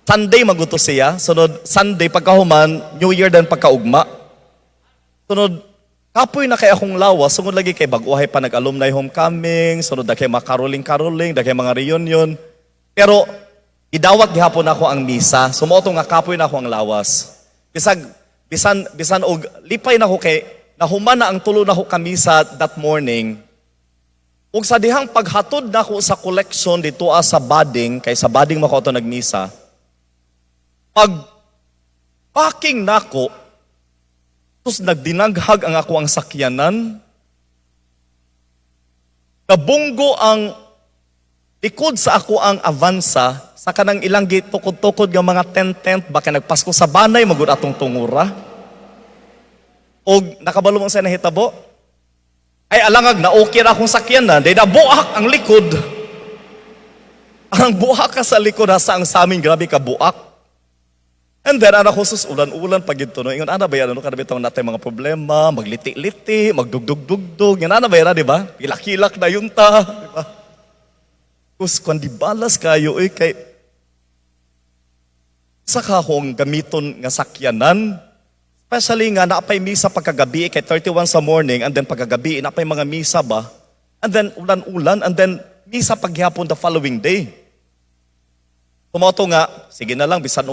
Sunday maguto siya. Sunod, Sunday pagkahuman, New Year dan pagkaugma. Sunod, kapoy na kay akong lawas. Sunod lagi kay bag-ohay pa nag-alumni homecoming. Sunod na kay mga caroling-caroling, da kay mga reunion. Pero, idawat gihapon ako ang misa. So mao to nga kapoy na ako ang lawas. Bisag, bisan, bisan og lipay na ako kay nahuman na ang tulo na ako kamisa that morning. Ug sa dihang paghatod nako sa collection dito sa Bading, kay sa Bading mako ato nagmisa, pag parking nako, tapos nagdinaghag ang ako ang sakyanan, nabunggo ang likod sa ako ang Avanza sa kanang ilang gitukod-tukod nga mga tent-tent baka nagpasko sa banay magud atong tungura. Og nakabalo mo sa nahitabo? Ay alangag na okay ra akong sakyanan, day nabuak ang likod. Ang buak ka sa likod hasa ang samin, grabe ka buak. And then, anak ko, sus, ulan-ulan pag ito, no? Ingon, ana ba yan, ano, kada bitong natin mga problema, magliti-liti, magdugdug-dugdug, yan, ana ba yan, di ba? Kilak-kilak na yun ta, di ba? Kus, kung di balas kayo, eh, kay, saka akong gamiton nga sakyanan, especially nga naapay misa pagkagabi, kay 31 sa morning, and then pagkagabi, naapay mga misa ba? And then ulan-ulan, and then misa paghapon the following day. Tumoto nga, sige na lang, bisan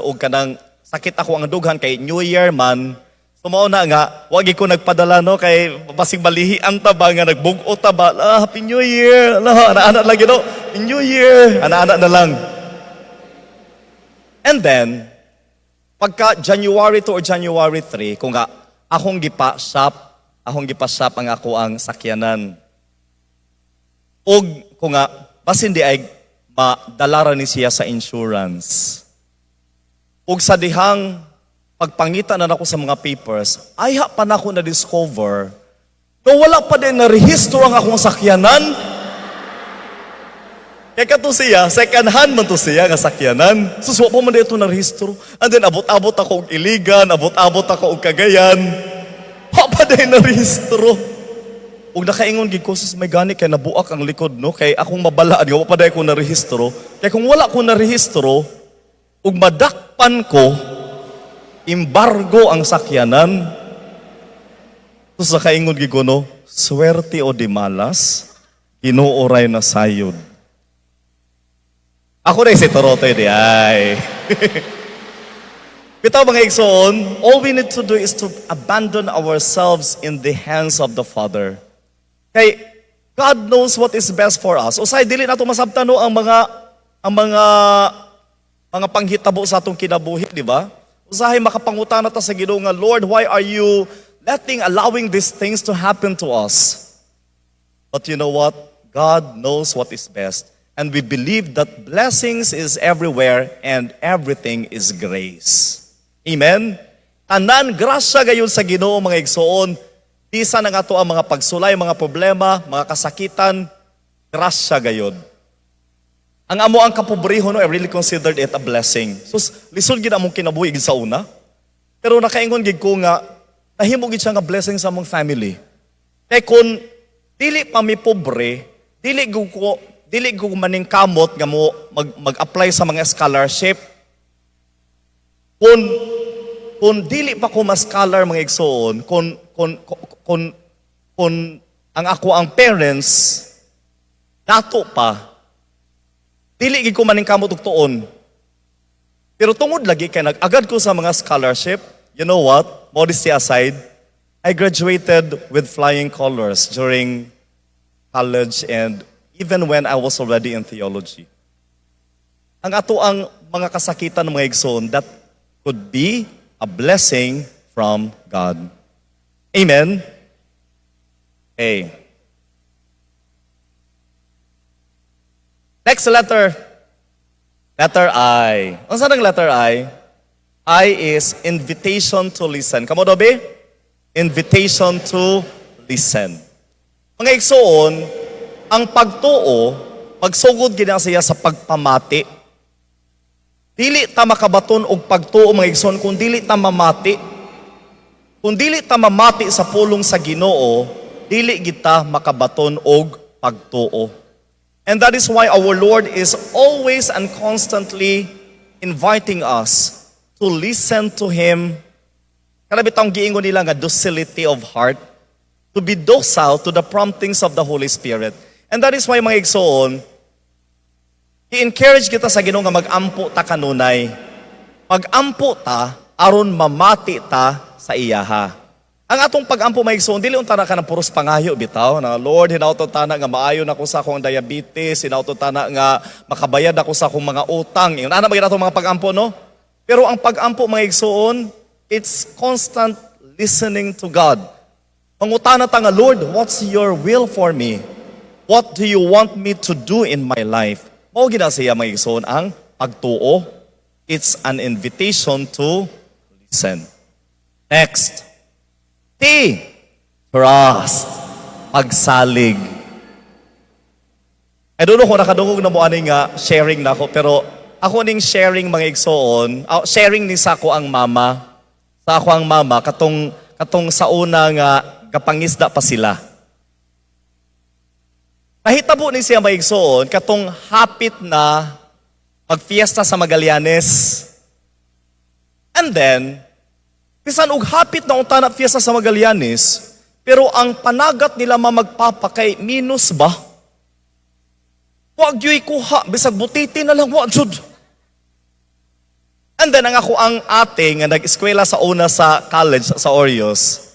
og kanang sakit ako ang dughan kay New Year man. Sumao na nga, wagi ko nagpadala no kay basig balihian ta ba nga nagbug-o ta ba. "Ah, Happy New Year." Ala, ana-ana lagi no. "Happy New Year." Ana-ana na lang. And then, pagka January 2 or January 3, kung nga, akong gipa-shop ang ako ang sakyanan. Og kung nga, basin di ay madala ra ni siya sa insurance. Ug sa dihang pagpangita na nako sa mga papers, ayha pa nako na discover na wala pa din na rehistro ang akong sakyanan. Kaya kato siya, second hand man to siya nga sakyanan. So, wa pa man dito na rehistro. And then, abot-abot ako og Iligan, abot-abot ako og Cagayan. Wa pa din na rehistro. Ug nakaingon gid ko, "Sus, may gani kay nabuak ang likod no kay akong mabalaan wa pa day ko na rehistro." Kay kung wala ko na rehistro ug madakpan ko, embargo ang sakyanan. Tapos nakaingon gid ko no, "Swerte o di malas, Ginoo ray nasayod." Ako na si Torotoy di ay. Bitaw, mga igsoon, all we need to do is to abandon ourselves in the hands of the Father. Kay God knows what is best for us. Usay dili nato masabtan no ang mga panghitabo sa atong kinabuhi, di ba? Usahay makapangutana ta sa Ginoo nga, "Lord, why are you letting allowing these things to happen to us?" But you know what? God knows what is best. And we believe that blessings is everywhere and everything is grace. Amen? Tanan, grasya gayon sa Ginoo, mga igsoon. Bisan ang ato ang mga pagsulay, mga problema, mga kasakitan, grasya gayon. Ang amo ang kapobrehon no, I really considered it a blessing. So, lisod gid among kinabuhi gid sa una. Pero nakaingon gid ko nga, Nahimo gid siya nga blessing sa among family. Kay kung dili pa mi pobre, dili ko maningkamot nga mo mag-apply sa mga scholarship. Kung dili pa ko ma-scholar, mga igsoon, kung ang ako ang parents dato pa, dili gid ko maningkamot og tuon. Pero tungod lagi kay nag-agad ko sa mga scholarship, you know what? Modesty aside, I graduated with flying colors during college and even when I was already in theology. Ang ato ang mga kasakitan, mga igsoon, that could be a blessing from God. Amen? Okay. Next letter. Letter I. Unsa nang letter I? I is invitation to listen. Kamo daw be? Invitation to listen. Mga igsoon, ang pagtuo, pagsugod gid na siya sa pagpamati. Dili ta makabaton og pagtuo, mga igsoon, kung dili ta mamati. Kung dili ta mamati sa pulong sa Ginoo, dili kita makabaton og pagtuo. And that is why our Lord is always and constantly inviting us to listen to Him. Kana bitong giingon nila nga docility of heart, to be docile to the promptings of the Holy Spirit. And that is why, mga igsoon, i-encourage kita sa Ginoo nga mag-ampo ta kanunay. Mag-ampo ta aron mamati ta sa iyaha. Ang atong pag-ampo, mga igsoon, dili unta na ka ng puros pangayo bitaw na "Lord, hinawton tana nga maayo na ko sa akong diabetes, hinawton tana nga makabayad ako sa akong mga utang." Ingon ana ba atong mga pag-ampo, no? Pero ang pag-ampo, mga igsoon, it's constant listening to God. Mangutana ta nga, "Lord, what's your will for me? What do you want me to do in my life?" Mao gina siya, mga igsoon, ang pagtuo. It's an invitation to listen. Next. T. Trust. Pagsalig. I don't know kung nakadungog na mo ani nga sharing na ako, pero ako ning sharing, mga igsoon, sharing ni sa ako ang mama. Sa ako ang mama, katong sa una nga kapangisda pa sila. Nahitabo ni siya, mga igsoon, katong hapit na magfiesta sa Magallanes. And then, bisan og hapit na unta na fiesta sa Magallanes, pero ang panagat nila mamagpapa kay minus ba? Wa gyuy kuha, bisag butiti na lang, wa jud. And then ang ako ang ate nga nag-eskwela sa una sa college sa Orios,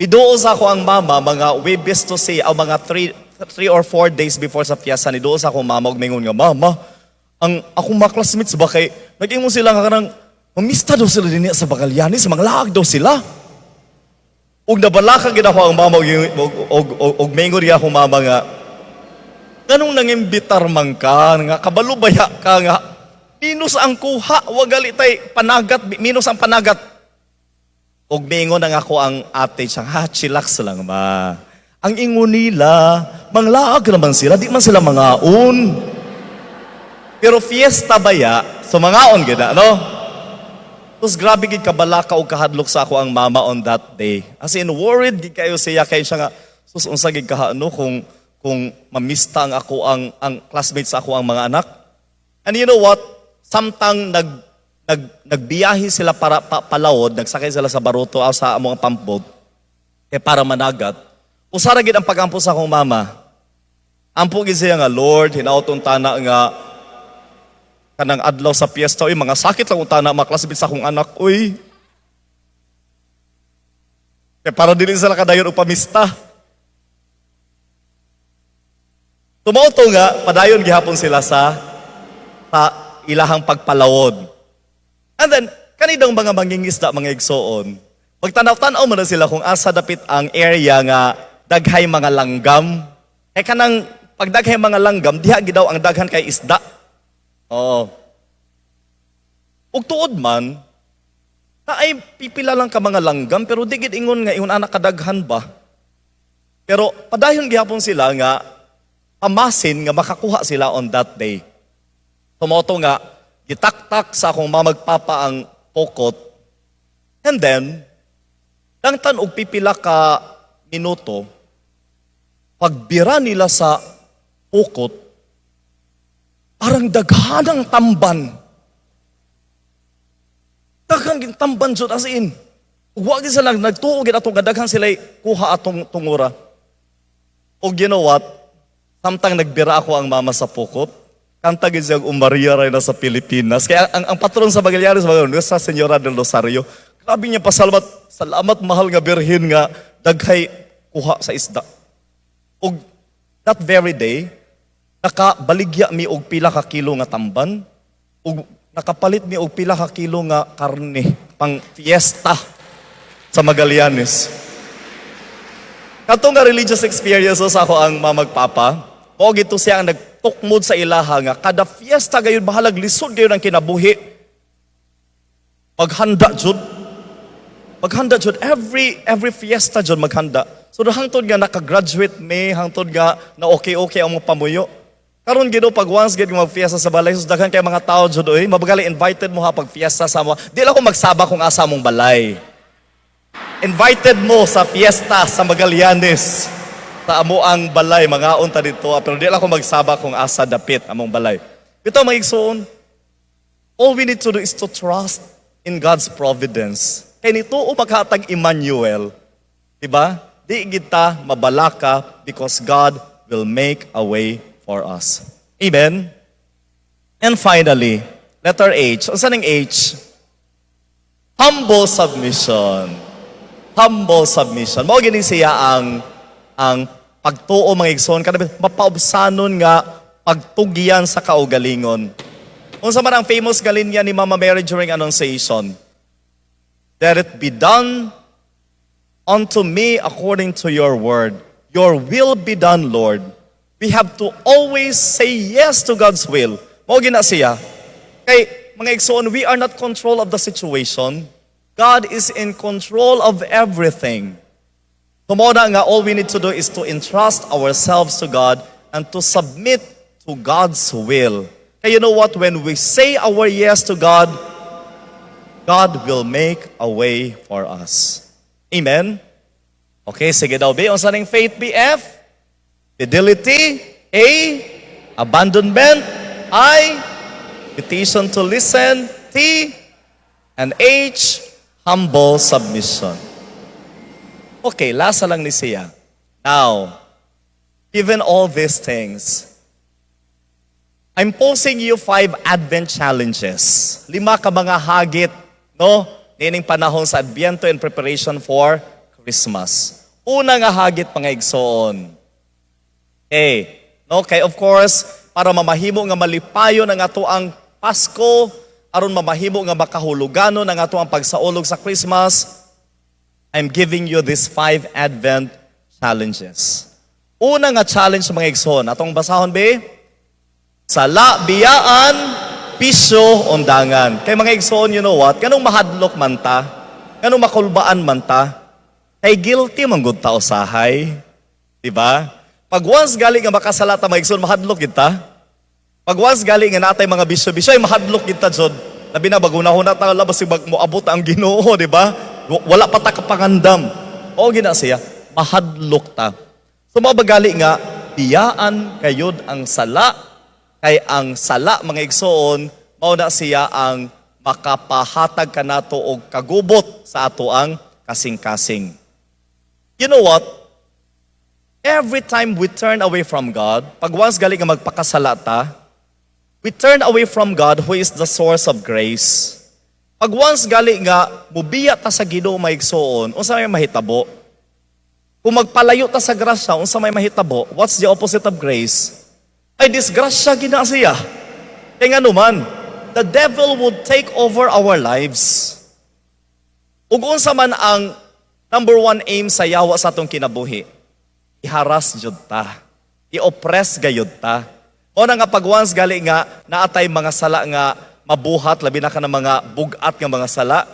iduo sa ako ang mama mga Webes to say, o mga 3 or 4 days before sa fiesta, ni duo sa akong mama og mingon nga, "Mama, ang akong mga classmates ba kay nag-ingon sila nga kanang mamista daw sila dinhi sa Magallanes, manglaag daw sila." Ug nabalaka gid ako ang mama og mingon riya akong mama nga, "Nganong nangimbitar man ka nga kabalo baya ka nga minus ang kuha, wa gali tay panagat, minus ang panagat?" Ug mingon ang ako ang ate siya, "Ha, chillax lang, ma. Ang ingon nila, manglaag naman sila, di man sila mangaon." Pero fiesta baya, so mangaon gid no? Tapos grabe gid kabalaka og kahadlok sa ako ang mama on that day. As in, worried gid kayo siya kay siya nga, "Sus, unsa gid kaha no kung mamista ang ako ang classmates sa ako ang mga anak?" And you know what? Samtang nag nag nagbiyahe sila para palawod, nagsakay sila sa baruto o sa among pumpboat kay para managat. Usara gid ang pagampo sa akong mama. Ampo gid siya nga, "Lord, hinawton tana nga kanang adlaw sa piyesta, uy, mga sakit lang unta na mga classmates sa akong anak, uy." Kaya para dili sila kadayon og pamista. Tumoto nga, padayon gihapon sila sa ilahang pagpalawod. And then, kanidang mga mangingisda, mga igsoon, magtanaw-tanaw man na sila kung asa dapit ang area nga daghay mga langgam. Kay kanang pag daghay mga langgam, diha gid daw ang daghan kay isda. Oo. Ug tuod man, na ay pipila lang ka mga langgam, pero di gid ingon nga ingon anak kadaghan ba. Pero padayon gihapon sila nga pamasin nga makakuha sila on that day. Tumoto nga gitaktak sa akong mamagpapa ang pokot. And then Dangtan og pipila ka minuto, pagbira nila sa pukot, parang daghanang tamban. Daghang tamban jud, as in. Ug wa gid sila nagtuo gid atong kadaghan sila kuha atong tungura. Og you know what? Samtang nagbira ako ang mama sa pukot, kanta gid siya og Maria Reina sa Pilipinas. Kaya ang patron sa Magallanes, mga Nuestra Señora del Rosario, grabe niya pasalamat, "Salamat, mahal nga Birhen, nga daghay kuha sa isda." Og that very day, nakabaligya mi og pila ka kilo nga tamban, ug nakapalit mi og pila ka kilo nga karne pang fiesta sa Magallanes. Kato nga religious experience sa ako ang mamagpapa, mao gito siya ang nagtukmod sa ilaha nga kada fiesta gayon, bahalag lisod gayon ang kinabuhi. Maghanda jud. Maghanda jud every fiesta jud maghanda. So hangtod nga nakagraduate me, hangtod nga na okay ang mga pamuyo. Karon gid pag once gid mag fiesta sa balay, sus, daghan kay mga tao jud oy, mabagali invited mo ha pag fiesta sa mo. Di lang ko magsaba kung asa mong balay. Invited mo sa fiesta sa Magallanes. Sa amo ang balay, mga unta dito, pero di lang ko magsaba kung asa dapit among balay. Ito, mga igsoon, all we need to do is to trust in God's providence. Kay nito o maghatag Emmanuel, di ba? Di kita mabalaka because God will make a way for us. Amen? And finally, letter H. Unsa ning H? Humble submission. Humble submission. Mao gini siya ang pagtuo, mga igsoon, kada mapaubsanon nga pagtugyan sa kaugalingon. Unsa man ang famous nga linya ni Mama Mary during Annunciation? "Let it be done unto me according to your word. Your will be done, Lord." We have to always say yes to God's will. Mao gina siya. Kay, mga igsoon, we are not control of the situation. God is in control of everything. Mao na nga all we need to do is to entrust ourselves to God and to submit to God's will. Kaya you know what? When we say our yes to God, God will make a way for us. Amen? Okay, sige daw, B. Unsa ning faith, BF? Fidelity. A. Abandonment. I. Invitation to listen. T. And H. Humble submission. Okay, last lang ni siya. Now, given all these things, I'm posing you five Advent challenges. Lima ka mga hagit, no? Nining panahon sa Adbyento in preparation for Christmas. Una nga hagit, mga igsoon. Okay. No, kay of course, para mamahimo nga malipayon ang ato ang Pasko, aron mamahimo nga makahuluganon ang ato ang pagsaulog sa Christmas, I'm giving you these five Advent challenges. Una nga challenge, mga igsoon, atong basahon be? Sala, biyaan, bisyo, undangan. Kay mga igsoon, you know what? Kanong mahadlok man ta, kanong makulbaan man ta, kay guilty man gud ta usahay. Diba? Pag once gali nga makasala ta, mga igsoon, mahadlok kita. Pag once gali nga natay mga bisyo-bisyo, ay mahadlok kita jud. Labi na bagunahuna ta labas bag moabot ang Ginoo, di ba? Wala pa ta kapangandam. O gina siya, mahadlok ta. So mao gali nga biyaan kayod ang sala, kay ang sala, mga igsoon, mao na siya ang makapahatag kanato og kagubot sa ato ang kasing-kasing. You know what? Every time we turn away from God, pag once gali nga magpakasala ta, we turn away from God who is the source of grace. Pag once gali nga mubiya ta sa Ginoo, mga igsoon, unsa may mahitabo? Kung magpalayo ta sa grasya, unsa may mahitabo? What's the opposite of grace? Ay, disgrasya gina siya. Kaya nga naman, the devil would take over our lives. Ug unsa man ang number one aim sa yawa sa atong kinabuhi? I-harass jud ta. I-oppress gayud ta. O na nga pag once gali nga naatay mga sala nga mabuhat, labi na ka ng mga bugat nga mga sala.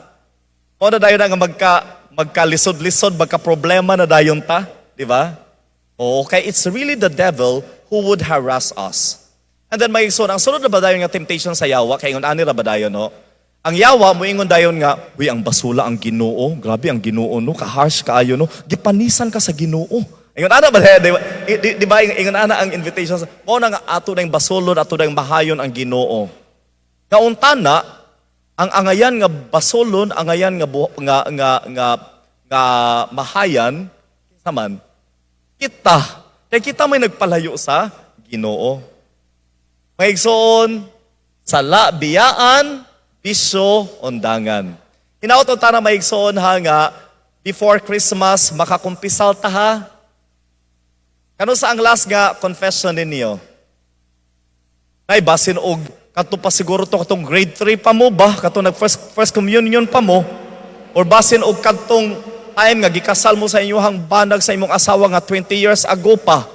O na dayon na nga magkalisod-lisod, magka-problema na dayon ta, di ba? O kay it's really the devil who would harass us. And then may so ang sunod na ba dayon nga temptation sa yawa, kay ingon ani ra ba dayon, no? Ang yawa moingon dayon nga, "Uy, ang basula ang Ginoo. Grabe ang Ginoo, no, ka-harsh kaayo, no. Gipanisan ka sa Ginoo." Ingon ana ba, di ba ingon ana ang invitation? Mao na nga ato nang basulon, ato nang mahayon ang Ginoo. Kauntana, ang angayan nga basolon, angayan nga bu- nga nga nga, nga mahayan saman kita. Kay kita may nagpalayo sa Ginoo. Mga igsoon, sala biyaan, bisyo undangan. Hinaot ta na, mga igsoon, ha, nga before Christmas makakumpisal ta, ha. Kanus-a ang last nga confession ninyo? Ay, basin og kato pa siguro to, katong grade 3 pa mo ba, kato nag first communion pa mo, or basin og kadtong time nga gikasal mo sa inyong banag, sa imong asawa, nga 20 years ago pa.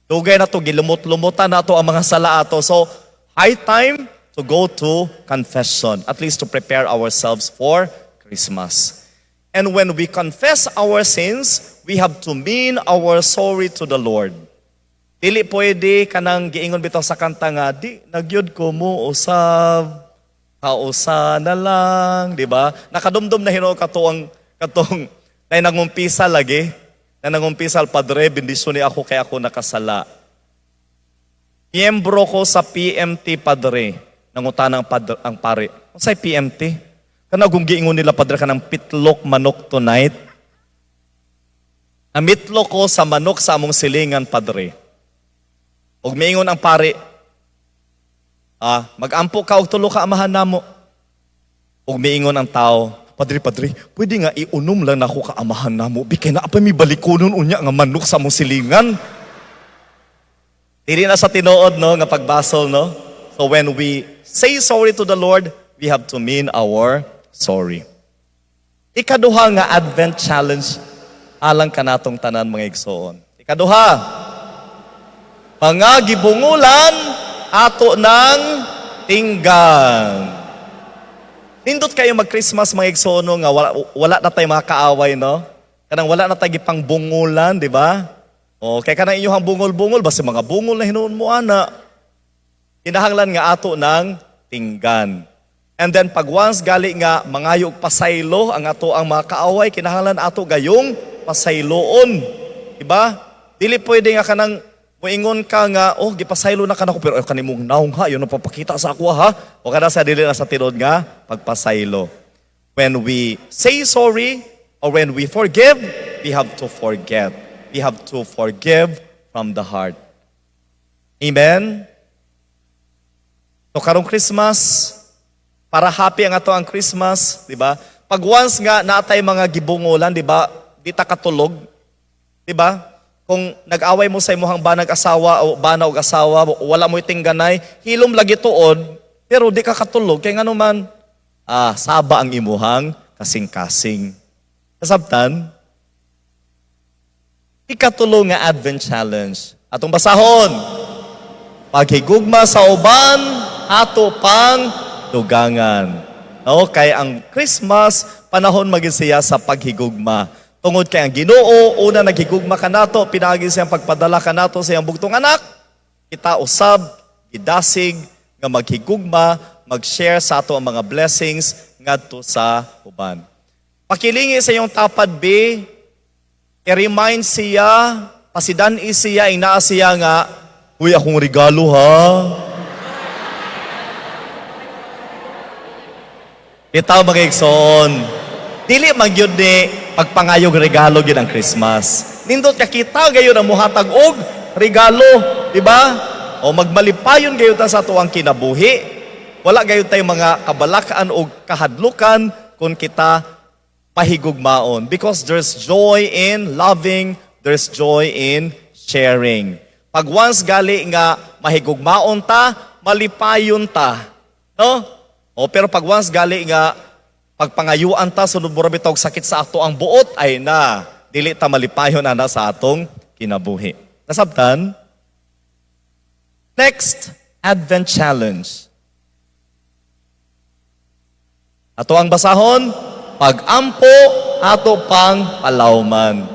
Dugay na to, gilumot-lumutan na to ang mga sala ato. So, high time to go to confession, at least to prepare ourselves for Christmas. And when we confess our sins, we have to mean our sorry to the Lord. Dili pwede kanang giingon bitaw sa kanta nga, "Di na gyud ko mo usab, kausa na lang," di ba? Nakadumdum na hinuon katong katong na nangumpisa lagi, na nangumpisal, "Padre, bendisyoni ako kay ako nakasala. Miyembro ko sa PMT, Padre." Nangutana ang pare, "Unsay PMT?" "Kana kung giingon nila, Padre, kanang pitlok manok tonight. Namitlo ko sa manok sa among silingan, Padre." Ug miingon ang pare, "Ah, magampo ka og tulo ka Amahan namo." Ug miingon ang tao, "Padre, Padre, pwede nga iunom lang nako ka Amahan namo, bi kay naa pa mi balikonon unya nga manok sa among silingan." Dili na sa tinuod, no, nga pagbasol, no. So when we say sorry to the Lord, we have to mean our sorry. Ikaduha nga Advent challenge alang kanatong tanan, mga igsoon. Ikaduha, mga gibungulan, ato ng tinggan. Nindot kayo mag-Christmas, mga igsoon, no, nga wala, wala na tayo mga kaaway, no? Kanang wala na tayo gipangbungulan, di ba? O, kay kanang inyong bungol-bungol, basta mga bungol na hinuon mo ana. Kinahanglan nga ato ng tinggan. And then pag once gali nga mangayo og pasaylo ang ato ang mga kaaway, kinahanglan ato gayong pasayloon. Diba? Dili pwede nga kanang moingon ka nga, "Oh, gipasaylo na kanako, pero ay kanimong naong ha, yun ang papakita sa ako ha." O kada sa dili na sa tinuod nga pagpasaylo. When we say sorry or when we forgive, we have to forget. We have to forgive from the heart. Amen? So karong Christmas, para happy ang ato ang Christmas, di ba? Pag once nga natay mga gibungulan, di ba? Di ta katulog, di ba? Kung nag-away mo sa imong banag asawa o bana og asawa, wala mo tingganay, hilom lagi tuod, pero di ka katulog kay ngano man saba ang imuhang kasing-kasing. Kasabtan? Ikatulo nga Advent challenge. Atong basahon. Paghigugma sa uban, ato pang dugangan. No, kay ang Christmas, panahon maging siya sa paghigugma. Tungod kay ang Ginoo una naghigugma kanato pinaagi siyang pagpadala kanato sa iyang bugtong anak, kita usab gidasig nga maghigugma, mag-share sa ato ang mga blessings ngadto sa uban. Pakilingi sa iyong tapad B, i-remind siya, pasidan siya, inaa siya nga, "Uy, akong regalo ha." Bitaw, mga igsoon, dili man gyud ni pagpangayog regalo gyud ang Christmas. Nindot ka kita gayon ang muhatag og regalo, di ba? O magmalipayon gayon ta sa atuang kinabuhi. Wala gayon tayo mga kabalakan o kahadlukan kung kita pahigugmaon. Because there's joy in loving, there's joy in sharing. Pag once gali nga mahigugmaon ta, malipayon ta. No? O pero pag once gali nga pagpangayuan ta, sunod mura bitaw og sakit sa ato ang buot, ay na dili ta malipayon ana sa atong kinabuhi. Nasabtan? Next Advent challenge. Ato ang basahon, pag-ampo, ato pang palawman.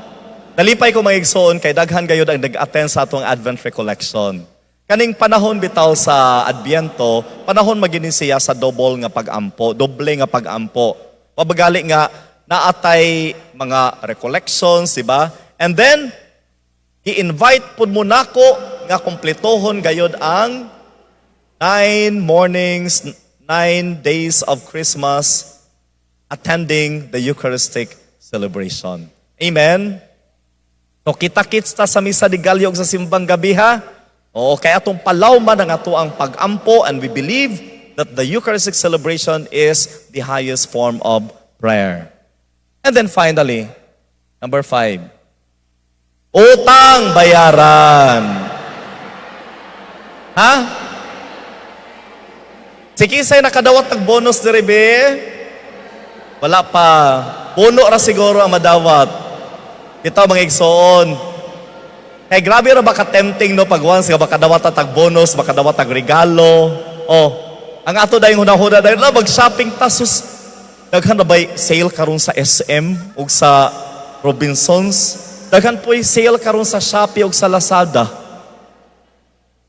Nalipay ko, mga igsoon, kay daghan gayud ang nag-attend sa atong Advent recollection. Kaning panahon bitaw sa Adbyento, panahon man gyud ni siya sa double nga pag-ampo, doble nga pag-ampo. Mabagali nga naatay mga recollections, di ba? And then i-invite pud mo nako nga kompletohon gayod ang 9 mornings, 9 days of Christmas, attending the Eucharistic celebration. Amen? So kita-kits ta sa Misa de Gallo ug sa Simbang Gabi, ha? Oo, kaya atong palawman ang atoang pag-ampo, and we believe that the Eucharistic celebration is the highest form of prayer. And then finally, number 5, utang bayaran. Ha? Si kinsay nakadawat ng bonus diri, be? Wala pa. Puno ra siguro ang madawat. Ito, mga igsoon. Kay grabe ra ba ka-tempting, no, pag once nga makadawat ta tag bonus, makadawat tag regalo. Oh, ang ato dayong hunahuna dayon la, mag-shopping ta, sus. Daghan na bay sale karon sa SM ug sa Robinsons? Daghan po'y sale karon sa Shopee ug sa Lazada.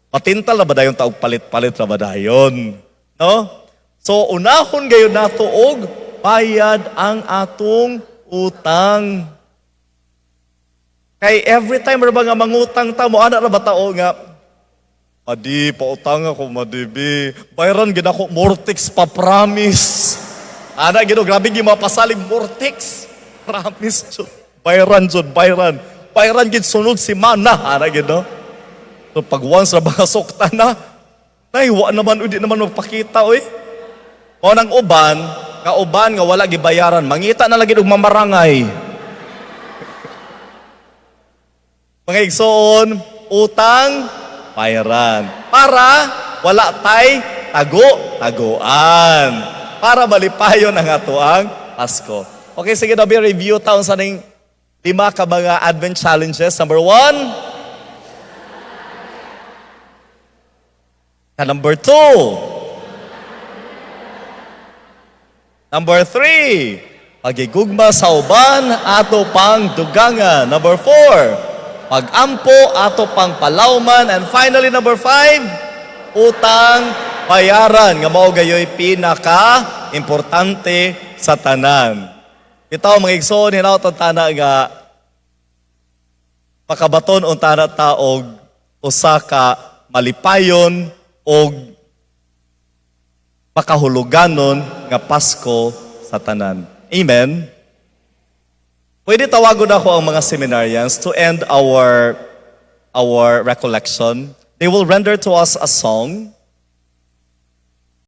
Patintal na ba dayon ta og palit-palit na ba dayon? No? So unahon gayon nato og bayad ang atong utang. Kay every time ra ba nga mangutang ta mo, ana ra ba tao nga, "Madi, pautang ako, madibi. Bayaran gid ako, Mortex pa, promise." Ana gid, grabe gid mapasalig, "Mortex. Promise jud. Bayaran jud, bayaran. Bayaran gid sunod semana." Ana gid, no? So pag once ra ba suktan na, nay, wa naman, di naman magpakita, oy. Mao nang uban, kauban nga wala gibayaran, mangita na lagi og mamarangay. Mga igsoon, utang, bayaran. Para wala tay tago, taguan. Para malipayon ang atoang Pasko. Okay, sige na, review taon sa ning lima ka mga Advent challenges. Number 1. Ka number 2. Number 3, pagigugma sa uban ato pang dugangan. Number 4, pag-ampo ato pang palawman. And finally, number 5, utang bayaran nga mao gayoy pinaka importante sa tanan. Bitaw, mga igsoon, hinaot ang tana nga makabaton unta na ta og usa ka malipayon og makahuluganon nga Pasko sa tanan. Amen. Pwede tawagon ako ang mga seminarians to end our recollection. They will render to us a song.